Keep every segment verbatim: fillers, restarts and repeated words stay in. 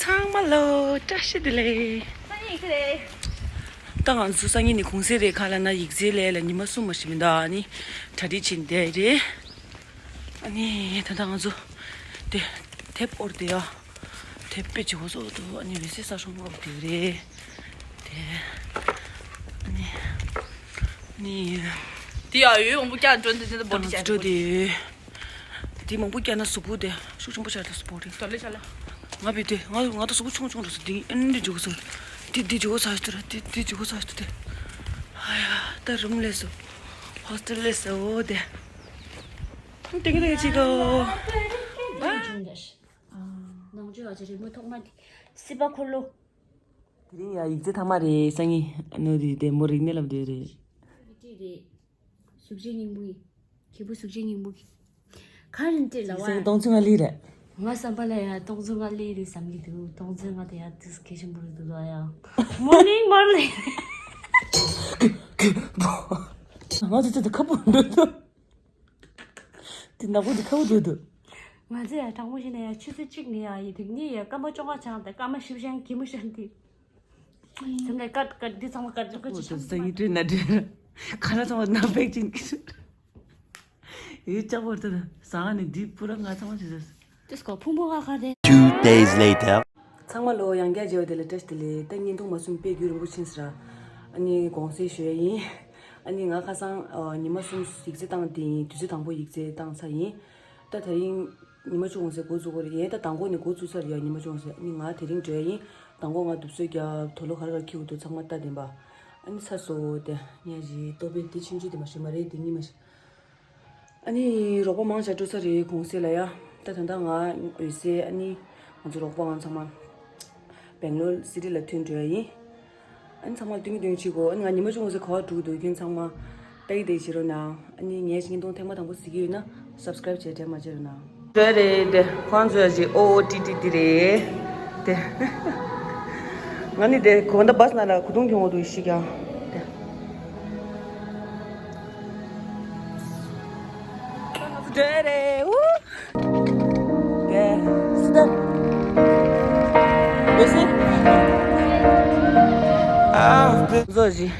ཚང་མ་ལོ་བཀྲ་ཤིས་བདེ་ལེགས། སང་ཉིན་ཡིག་ཚད་རེད། ད་ང་ཚོ་སང་ཉིན་ནི་གུང་སེང་རེད། ག་ལབ་ན་ཡིག་ཚད་ལས་ལ་ཉི་མ་གསུམ་མ་ཞིག་མི་འདུག་ཨ་ནི་གྲ་སྒྲིག་བྱེད་བསྡད་རེད། ཨ་ནི་ད་ལྟ་ང་ཚོ་དེ་དེབ་དབོར་དེ་ཡ་དེབ་དཔེ་བྱེད་དགོས་སོགས་འདུག་ཨ་ནི་འོད་ཟེར་གསར་སྲུང་དབོར་དེ་རེད། དེ་ཨ་ནི་ཨ་ནི་དེ་ཡ་ཡོད་མང་པོ་ཀྱང་འགྲོ་འདི་འདི་འབོར་ད་ང་ཚོ་འགྲོ་དེ་ཡོད། དེ་མང་པོ་བསྐྱལ་ན་གཟུགས་པོ་དེ་ཤུགས་ཆེན་པོ་ཆགས་ཏེ་གཟུགས་པོ་རེད། ད་ལེ་ཆ་ལེ། ང་བི་དེ་ང་ང་ད་གཟུགས་པོ་ཆུང་ཆུང་འགྲོ་སོང་། དེ་ཨན་འདི་འཇུག་སོང་། དེ་དེ་འཇུག་ས་ཞིག་ཏུ་ར་དེ་དེ་འཇུག་ས་ཞིག་ཏུ་དེ། ཨ་ཡ་ད་རུམ་ལས་སོ། ཧོ་སི་ཊེལ་ལས་སོ་དེ། དེ་གི་དེ་གི་ཅི་གོ། ནང་ཆོས་ཨ་ཅེ་རེ་མོ་ཐོག་མ་དེ་སི་པ་འཁོར་ལོ། དེ་རིང་ཡ་ཡིག་ཚད་ཐ་མ་རེད། སང་ཉིན་ཨ་ནུ་རི་དེ་མོ་རིག་གནས་ལབ་དེ་རེད། གཟུགས་བྱད་སྙིང་པོ་ཡིན། ཁྱེད་བུ་གཟུགས་བྱད་སྙིང་པོ་གི། ག་རེ་འདྲི་ལ་བ། སེང་སྟོང་ཚོ་ང་ལི་རེད། ང་བསམ་པ་ལ་ཡ་སྟོང་ཚོ་ང་ལི་རེད་བསམ་གི་འདུག་སྟོང་ཚོ་ང་དེ་ཡ་དུས་གལ་ཆེན་པོ་རེད་འདུག་ལ་ཡ། མོར་ནིང་མོར་ནིང་། ང་ཚོ་ཚོ་དེ་ཁ་པོ་འགྲོ་འདུག་དེ་ནག་པོ་དེ་ཁ་པོ་འགྲོ་འདུག་ང་ཚོ་ཡ་དྲང་པོ་བཤད་ན་ཡ་ཆུ་ཚོད་གཅིག་ནས་ཡ་ཡི་དུས་ནི་ཡ་སྐར་མ་བཅོ་ལྔ་ཆགས་ཏེ་སྐར་མ་བཞི་བཅུ་གི་མི་ཤར་འདི། སེམས་ལ་ཀར་ཀར་འདི་ཚང་མ་ཀར་ཀར་ཀར་ཅིག་ཆགས་སོང་། ཡིད་དྲན་ན་དྲན། ཁ་ན་ཚང་མ་ནག་པེག་ཅིག་ཡོད་ཅག་པོ་དེ་ཟ་ནི་འདི་པུ་ར་ང་ཚང་མ་ཅི་ཟེར། དེ་སྐོར་ཕུང་པོ་ཁ་ཁ་དེ། Two days later. ཚང་མ་ལོ་ཡང་བསྐྱར་མཇལ་བ་དེ་ལ་བཀྲ་ཤིས་བདེ་ལེགས། ད་བརྙན་ཐུང་མ་བཟོས་དཔེ་རྒྱུན་རིང་པོ་ཕྱིན་ཟེར། ཨ་ནི་དགོངས་སེལ་ཞུ་ཡ་ཡིན། ཨ་ནི་ང་ཁ་སང་ཨ་ཉི་མ་གསུམ་ཡིག་ཚད་བཏང་དེ་ཡིན། དུས་ཚོད་དང་པོ་ཡིག་ཚད་བཏང་ཚར་ཡིན། ད་དེ་རིང་ཉི་མ་བཅུ་གོང་ཚད་འགོ་བཙུགས་པ་རེད། ཡས་ད་མདང་དགོང་ནས་འགོ་བཙུགས་ཚར་ཡ། ཉི་མ་བཅུ་གོང་ཚད་ཨ་ནི་ང་དེ་རིང་འགྲོ་ཡ་ཡིན། མདང་དགོང་ང་དུབ་སོས་རྒྱབ། དོ་ལོ་ག་རེ་ག་རེ་ཁྱེར་དགོས་འདུག་ཚང་མ་ལྟ་བསྡད་པ། ཨ་ནི་ཚར་སོང་དེ་ཉལ་བཞིན་ལྟོ་ཕད་དེ་ཆུང་ཆུང་དེ་མ་ཤི་མ་རེད། དེ་གཉིས་མ་ཤི། ཨ་ནི་རོགས་པ་མང་ཆེ་འགྲོ་ཚར་རེད་གུང་སེང་ལ་ཡ། ད་ད་ལྟ་ང་འོད་ཟེར་ཨ་ནི་ང་ཚོ་རོགས་པ་ང་ཚང་མ་སྦེང་ལོར་སི་ཊི་ལ་ཐོན་འགྲོ་ཡ་ཡིན། ཨ་ནི་ཚང་མ་ལ་སྟོན་གྱི་སྟོན་གྱི་བྱེད་དགོས། ཨ་ནི་ང་ཉི་མ་བཅུ་གོང་ཚད་ག་པར་འགྲོ་གི་འདུག་ཁྱོད་ཚང་མ་ལྟ་གི་བསྡད་བྱེད་རོགས་གནང་། ཨ་ནི་ངའི་བརྙན་ཐུང་ཐེངས་མ་དང་པོ་གཟིགས་ཀྱི་ཡོད་ན་སབ་སི་ཀ་རེབ་བྱས་དྲན་མ་བརྗེད་རོགས་གནང་། འདྲ་རེད་དེ། ཁོང་ཚོ་ཡ་ཞིག་ཨོ་ཨོ་ཏི་ཏི་ཏི་རེད་དེ། ང་ནི་དེ་གོ་ད་བྷ་སི་ནང་ལ་གོས་ཐུང་གྱོན་འོ་འདུག་ཤི་ཀྱང་དེ། འདྲ་རེད་ཨུ། དེ་སི་ཏ། འདུག་སེ། བཟོ་ཞིག་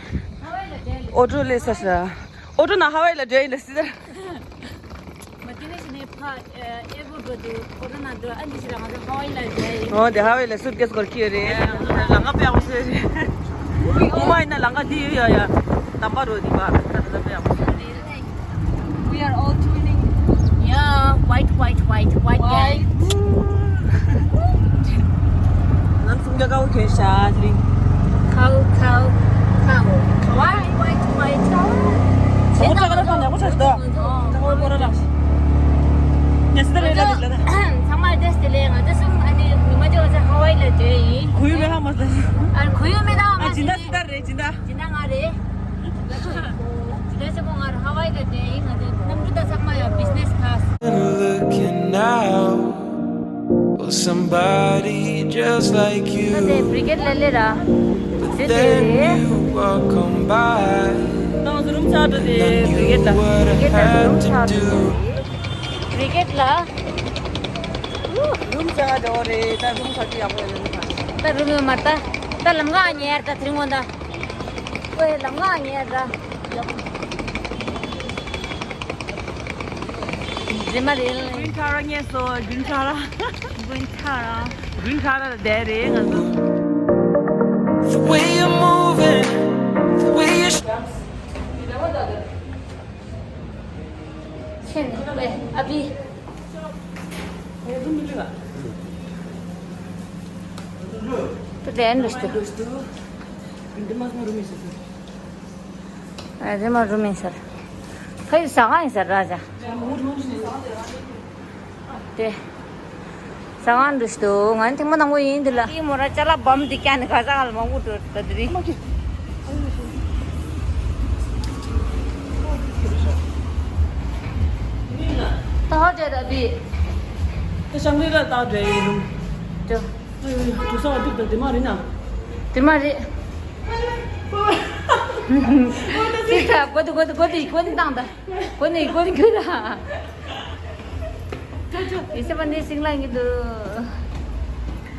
ཨོ་ཊོ་ལས་ས་ས། ཨོ་ཊོ་ན་ཧ་ཝའི་ལ་འདྲ་ཡིན་ལ་སི་ཏ། མ་དེ་ནས་ཕ་ཨེར་པོར་འགྲོ་དུས་ཨོ་ཊོ་ནང་འགྲོ། ཨ་འདི་ཞིག་ལ་ང་ཚོ་ཧ་ཝའི་ལ་འདྲ་ཡིན། ཨོ་དེ་ཧ་ཝའི་ལ་སུཊ་ཀེ་སི་སྐོར་ཁྱེར་ཡོད་རེད། ལམ་ཁ་དཔེ་ཡག་པོ་བཟོས་རེད། དབུ་མ་ཡིན་ན་ལམ་ཁ་འདི་ཡོད་ཡ་ཡ། དམ་པ་རོ་འདི་བ་ད་ད་དཔེ་ཡག་པོ་བཟོས་རེད། We are all tuning. Yeah, white, white, white, white gang. ང་སུམ་རྒྱ་ཀའོ་གས་ཤ་ལི། ཁའོ་ཁའོ་ཁའོ། White, white, white. ཁའོ་ཁའོ་ཁའོ་ཁའོ་ཁའོ། ཚང་མ་བདེ་སྐྱིད་ལེགས། ང་ཚོ་གསུམ་ཨ་ནི་ཉི་མ་ཅིག་ང་ཚོ་ཧ་ཝའི་ལ་འགྲོ་ཡིན། གུ་ཡུ་མེད་ཧ་མ་ཟེར། ཨ་གུ་ཡུ་མེད་ཧ་མ་ཟེར། ཨ་སྦྱིན་བདག་སི་ཏར་རེད་སྦྱིན་བདག་སྦྱིན་བདག་ང་རེད། སྦྱིན་བདག་ཆེན་པོ་ང་རང་ཧ་ཝའི་ལ་འགྲོ་ཡིན། ང་ཚོ་གནམ་གྲུ་དང་ཚང་མ་ཡང་བི་ཛི་ནེ་སི་ཁ་ལ་སི། Looking out for somebody just like you. ད་དེ་བི་རི་གེད་ལ་སླེབས་ར། དེ་དེ་རེད། Then you walk on by. ད་ང་ཚོ་རུམ་ཚར་འགྲོ་དེ་བི་རི་གེད་ལ། བི་རི་གེད་ལ་རུམ་ཚར་འགྲོ་དེ། བི་རི་གེད་ལ། རུམ་ཚར་འགྲོ་རེད། ད་རུམ་ཚར་གྱི་ཡག་པོ་ཡོད་ལ། ད་རུམ་ཡོད་མ་རེད། ད་ད་ལམ་ཁ་ཉལ་ད་དེ་རིང་འོ་ད། ཨོའི་ལམ་ཁ་ཉལ་ད། རེད་མ་རེད། རྒྱུན་ཁ་ར་ངས་སོ་རྒྱུན་ཁ་ར། རྒྱུན་ཁ་ར། རྒྱུན་ཁ་ར་ལ་བསྡད་རེད་ང་ཚོ། The way you're moving, the way you ཆེན་པའི་ཨ་བི། དེ་འདྲ་ཞིག་འདུག་ཨ་རི་མ་རུ་མིན་སར། ཕ་ཡི་ཟ་ཁང་ཡིན་ས་ར་ཅག་དེ། ཟ་ཁང་འདུག་ང་ཐེངས་མ་དང་པོ་ཡིན་འདི་ལ། ཡིན་མོ་ར་ཅ་ལག་བམ་འདི་བཀྱག་ནས་ག་ས་ག་ལ་མང་པོ་འགྲོ་ད་དེ་རིང་། ད་ཧ་ཅེ་ད་འདི། ད་ཤང་རི་ལ་ད་འདྲ་ཡིན་རུང་། ཅོ། དུ་ས་བ་འདུག་ད་དེ་མ་རེད་ན། དེ་མ་རེད། ཅི་ད་གོ་དུ་གོ་དུ་གོ་དུ་གོ་དུ་བཏང་ད། གོ་ནི་གོ་ནི་གོ་ད། ཡེ་སེ་པ་འདི་སིང་ལ་ཡིན་འདུག་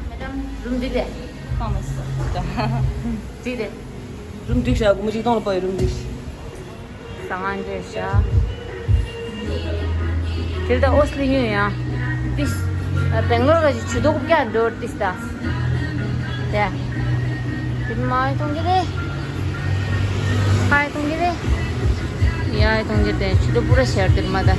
མེ་ཌམ། རུམ་འདི་ལས། ཁང་མ་སོ། འདི་ལས། རུམ་འདི་ཤ་སྒོར་མོ་གཅིག་སྟོང་ལ་པའི་རུམ་འདི། ས་ང་འདྲེ་ཤ། དེ་ལྟ་ཨོ་སི་ལི་ཡོད་ཡང་། ཏིས། སྦེང་ལོར་ག་ཅིག་ཆུ་ཏོག་རྒྱ་འགྲོ་ཏིས་ད། དེ། དེ་མ་ཡི་གཏོང་གི་རེད། ཕ་ཡི་གཏོང་གི་རེད། ཡ་ཡི་གཏོང་གི་རེད། ཆུ་ཏོག་པུ་ར་ཤར་དེར་མ་ད།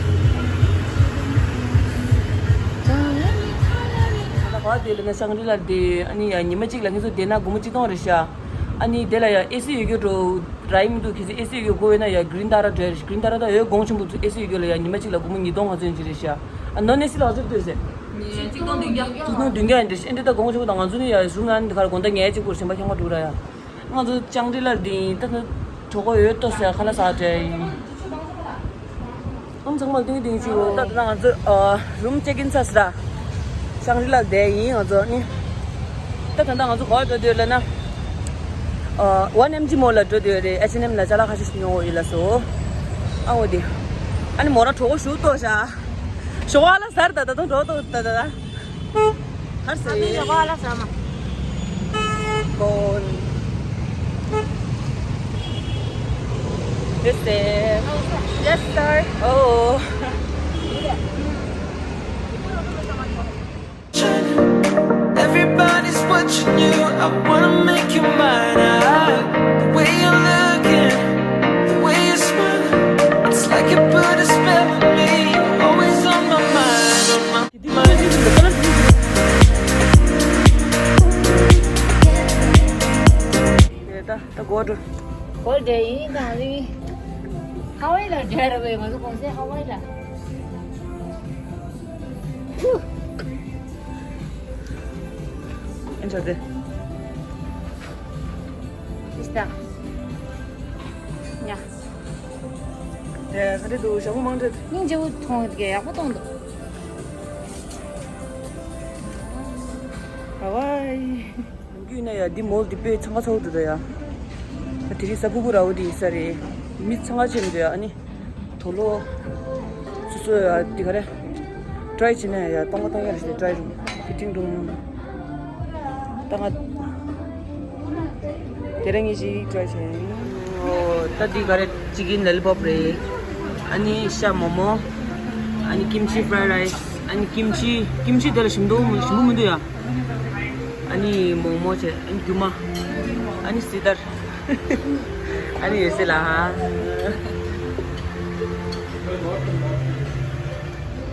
ད་ག་དེ་ལ་ན་ཤང་རི་ལ་དེ་ཨ་ནི་ཡ་ཉི་མ་གཅིག་ལ་ངེད་ཚོ་དེ་ན་སྒོར་མོ་གཅིག་སྟོང་རེད་ཤག་ཨ་ནི་དེ་ལ་ཡ་ཨེ་སི་ཡོད་རྒྱུ་འགྲོ། ར་ཡི་མི་འདུག་ཁྱེད་ཚོ་ཨེ་སི་ཡོད་རྒྱུ་དགོས་ཡོད་ན་ཡ་གྷི་རིན་ཏཱ་ར་འགྲོ་ཡ་རེད། གྷི་རིན་ཏཱ་ར་ད་འོད་གོང་ཆེན་པོ་ཚོ་ཨེ་སི་ཡོད་རྒྱུ་ལ་ཡ་ཉི་མ་གཅིག་ལ་སྒོར་མོ་ཉིས་སྟོང་ང་ཚོ་ཡིན་གྱི་རེད་ཤག་ཨ་ནོན་ཨེ་སི་ལ་ག་ཚོད་སྟོན་ཟེར། ཉིས་གཅིག་སྟོང་བདུན་བརྒྱ། གཅིག་སྟོང་བདུན་བརྒྱ་ཡིན་འདྲ་ཤག་ཨེ་འདྲ་ད་གོང་ཆེན་པོ་ད་ང་ཚོ་ནི་ཡ་རུམ་ནང་འདི་ག་ར་དགོང་དག་ཉལ་གཅིག་པོར་གཞན་པ་ཁྱོད་མ་འགྲོ་ར་ཡ། ང་ཚོ་ལྕང་རི་ལ་འདི་ད་ནི་གྲོད་ཁོག་ཡོད་ཏོ་ཟེར་ཁ་ལག་ཟ་བྲལ་ཡིན། ཨམ་ཚང་མ་ཏིང་ཏིང་ཅིག་ད་ལྟ་ང་ཚོ་ཨ་རུམ་ཅེག་ཨིན་ཚར་སོང་། ཤང་རི་ལ་བསྡད་ཡིན་ང་ཚོ་ནི། ད་ད་ལྟ་ང་ཚོ་ག་པར་འགྲོ་འདོད་ལབ་ན། ཨ་ཝན་ཨེམ་ཇི་མོལ་ལ་འགྲོ་འདོད་རེད། ཨེཆ་ཨེན་ཨེམ་ལ་ཅ་ལག་ཁ་ཤས་ཤིག་ཉོ་འོ་ཡིན་ལ་སོ། ཨ་འོ་དེ། ཨ་ནི་མོ་རང་གྲོད་ཁོག་ཞུ་ཏོ་ཤ། ཞོགས་ཨ་ལ་ཟར་ད་ད་དུང་འགྲོ་ཏོ་ད་ད་ད། ཧར་སེ། ཨ་ནི་ཞོགས་ཨ་ལ་ཟར་མ། Go on. This is. Yes, sir. Oh. Everybody's watching you. I wanna make you mine. I, the way you're looking, the way you smile, it's like you put a spell on me. You're always on my mind, on my mind. ད་ད་གོ་འགྲོ། གོ་འདྲ་ཡིན་ད་རིང་། ཧ་ཝའི་ལ་འདྲ་ར་བའི་ང་ཚོ་གོང་སེ་ཧ་ཝའི་ལ། ཨེ་འདྲ་དེ། ཨིས་ད། ཡ། དེ་ག་དེ་འདུག་ཞྭ་མོ་མང་དྲགས། སྙིང་རྗེ་པོ་མཐོང་གི་ཡག་པོ་མཐོང་འདུག་ཧ་ཝའི། ཡིན་ན་ཡ་འདི་མོལ་འདི་དཔེ་འཚང་ཁ་ཚ་བོ་འདུག་ད་ཡ། ད་དེ་རིང་གཟའ་ཕུར་བུ་ར་བོ་འདི་ཡིན་ས་རེད། མི་འཚང་ཁ་ཆེ་མི་འདུག་ཡ། ཨ་ནི་དོ་ལོ་སོ་སོ་ཡ་འདི་ག་རེ་ཊ་རའི་བྱེད་ན་ཡ་སྟོང་པ་སྟོང་ཡ་རེ་ཞིག་ཊ་རའི་རུམ་ཕི་ཊིང་རུམ་ད་ང་དེ་རིང་ངས་ཞིག་ཊ་རའི་བྱས། ཨོ་ད་འདི་ག་རེ་ཅི་ཀིན་ལོ་ལི་པོབ་རེད། ཨ་ནི་ཤ་མོག་མོག་ཨ་ནི་ཀིམ་ཆི་ཕ་རའེ་རའི་སི། ཨ་ནི་ཀིམ་ཆི་ཀིམ་ཆི་དེ་ལ་ཞིམ་འདུག་ཞིམ་པོ་མི་འདུག་ཡ། ཨ་ནི་མོག་མོག་བྱས། ཨ་ནི་རྒྱུ་མ། ཨ་ནི་སི་ཏར། ཨ་ནི་ཡོད་སྲིད་ལ་ཧ།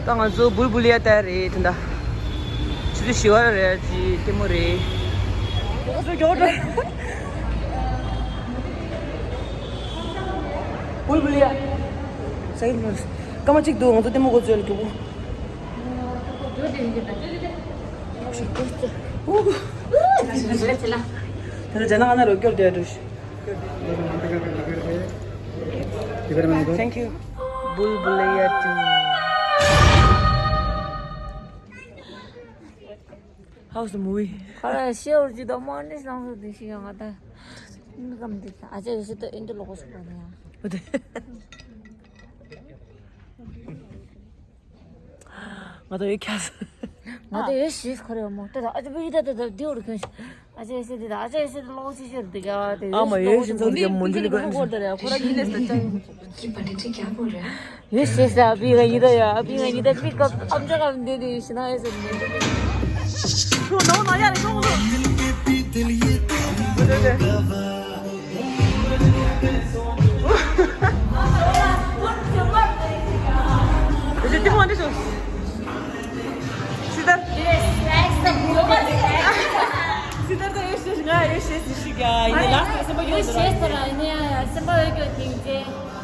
ད་ང་ཚོ་བུལ་བུལ་ཡ་ཏ་རེད་ད་ལྟ། ཆུ་ཚོད་བཞི་པ་རེད། ཅི་ལྟད་མོ་རེད། ང་ཚོ་མགྱོགས་འགྲོ། བུལ་བུལ་ཡ། ས་ཡིན་སྐར་མ་གཅིག་འདུག་ང་ཚོ་ལྟད་མོ་འགོ་ཚུགས་ལ་མགྱོགས་པོ། ད་ལྟ་ཇ་ནག་ཨ་ན་རོ་སྐྱོར་བསྡད་འགྲོ། Thank you. བུལ་བུལ་ཡ་ཊུ། How's the movie? ཁ་ལ་ཤེའུ་ཅི་དང་མ་ནི་སང་སོ་དེ་ཤི་ཡང་ང་ད་ཨིན་གམ་དེ་ཨ་ཅེ་ཡོད་སྲིད་དུ་ཨིན་དུ་ལོག་སོང་པ་ནི་ཡང་། ང་ད་ཡོད་ཁྱ་ས། ང་ད་ཡོད་ཤེས་ཁོ་རེ་མོ་ད་ད་ཨ་ཅེ་བི་ད་ད་ད་དེ་འོར་ཁྱོད་ཤི། ཨ་ཅེ་ཡོད་སྲིད་དེ་ད་ཨ་ཅེ་ཡོད་སྲིད་དུ་ལོག་ཅི་ཤོར་དེ་ག་དེ་ཨ་མ་ཡོད་ཤིན་ཚོ་དེ་མོན་ཇི་ལི་གོ་ཁོ་ར་ཡིན་ལས་ད་ཅང་། ཡོད་ཤེས་ས་བི་ག་ཡི་ད་ཡ་བི་ག་ཡི་ད་བི་ག་ཨམ་ཅག་ག་འདི་དེ་ཤི་ན་ཡོད་སྲིད་དེ། ཁོ་ནོ་ན་ཡ་རེ་ནོ་ལོ།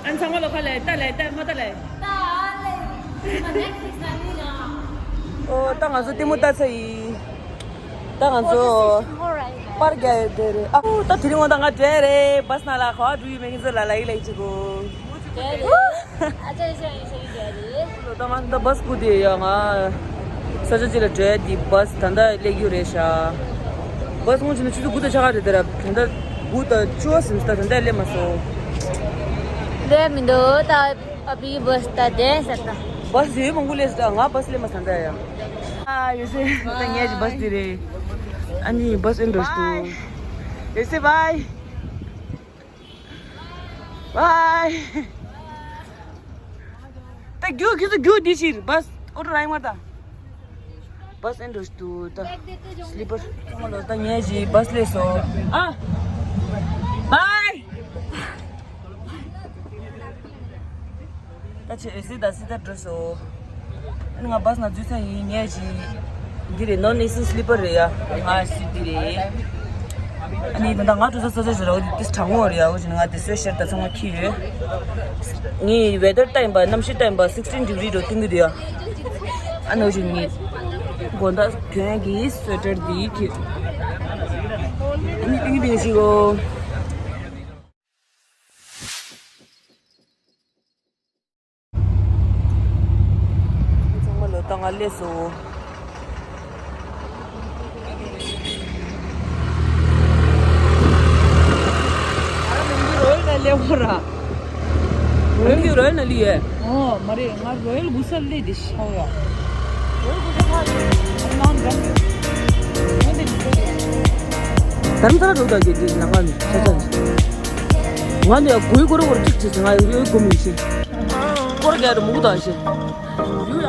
ཨན་ཚང་མ་ལོ་ཁ་ལས་ལྟ་ལས་ལྟ་མ་ལྟ་ལས། ཨོ་ད་ང་ཚོ་ལྟད་མོ་ལྟ་ཚར་ཡིན། ད་ང་ཚོ་པར་རྒྱག་ཡོད་དེ་རེད། ཨ་ད་དེ་རིང་འོ་ད་ང་བྲེལ་རེད། བས་ན་ལ་ག་བ་འགྲོ་ཡོད་མེད་ཁྱེད་ཚོ་ལ་ལ་ཡི་ལ་ཡི་བྱེད་དགོས། ད་མ་ད་བས་སྒུག་དེ་ཡོད་ང་། ས་ཆ་གཅིག་ལ་བྲེལ་དེ་བས་ད་ལྟ་སླེབས་རྒྱུ་རེད་ཤག་བས་སྔོན་ཆད་ནས་ཆུ་ཚོད་དགུ་དང་ཕྱེད་ཀ་རེད་དེ་ར། ད་ལྟ་དགུ་དང་བཅུ་པ་ཟིན་ད་ད་ལྟ་སླེབས་མ་སོང་། སླེབས་མི་འདུག་ད། ཨ་ཕའི་བས་ད་དེ་ཟེར་ད། བས་ཡོད་མང་པོ་སླེབས་ད་ང་བས་སླེབས་མ་ཐང་ད་ཡ། ཨ་ཡོད་སེ་ད་ངས་ཀྱི་བས་དེ་རེད། ཨ་ནི་བཱས་ཨིན་འགྲོ་ཞིག་འདུག་ལེ་སི་བཱའི། བཱའི། ད་རྒྱུགས་ཁྱེད་ཚོ་རྒྱུགས་འདི་ཕྱིར་བཱས་ཨོ་ཏོ་རའི་མར་ད། བཱས་ཨིན་འགྲོ་ཞིག་འདུག་ད་སི་ལི་པར་ཚང་མ་ལོ་ད་ཉལ་ཞིག་བཱས་སླེབས་སོང་། ཨ། བཱའི། ད་ཆེ་ཨེ་སི་ད་སི་ད་འགྲོ་སོ། ཨ་ནི་ང་བཱས་ནང་འཛུལ་ཚར་ཡིན་ཉལ་ཞིག་འདི་རེད་ནོན་ཨེ་སི་སི་ལི་པར་རེད་ཡ། ང་ཨེ་སི་འདི་རེད། ཨ་ནི་ད་ང་འགྲོ་ས་ས་ས་ཞིག་ར་འོ་དེ་དྲང་མོ་རེད་ཡ། འོ་ཞིག་ང་དེ་སོས་ཤར་ད་ཚང་མ་ཁྱི་ཡོད། ངའི་ཝེ་དར་ལྟ་ཡིན་པ་གནམ་གཤིས་ལྟ་ཡིན་པ་sixteen degree འགྲོ་གཏོང་གི་འདུག་ཡ། ཨ་ནི་འོ་ཞིག་ངའི་དགོང་དག་གྱོན་གྱི་སུ་ཝེ་ཊར་འདི་ཁྱི། ཨ་ནི་ཏིང་ཏིང་ཞིག་གོ། ཚང་མ་ལོ་ད་ང་སླེབས་སོང་། ང་རོ་ཡལ་ལ་སླེབས་པ་ར། རོ་ཡལ་རོ་ཡལ་ན་ལི་ཡེ། ཨོ་མ་རེད། ང་རོ་ཡལ་དགུ་སར་སླེབས་དེ་ཤ་ཡ། རོ་ཡལ་དགུ་སར་ཕ་ཡོད། ང་འདི་ནི་ཁོ་རེད། དྷ་རམ་ས་ལ་འགྲོ་ད་གི་འདི་ནང་ང་ནི་ཆ་ཆ་ནི། ང་ནི་ཡ་གུའི་གོ་རུ་གོ་རུ་གཅིག་བྱེད་ང་ཡོད་གོ་མི་ཤེས། སྐོར་རྒྱག་རུ་མུག་དང་ཤེས། ཡུ་ཡ།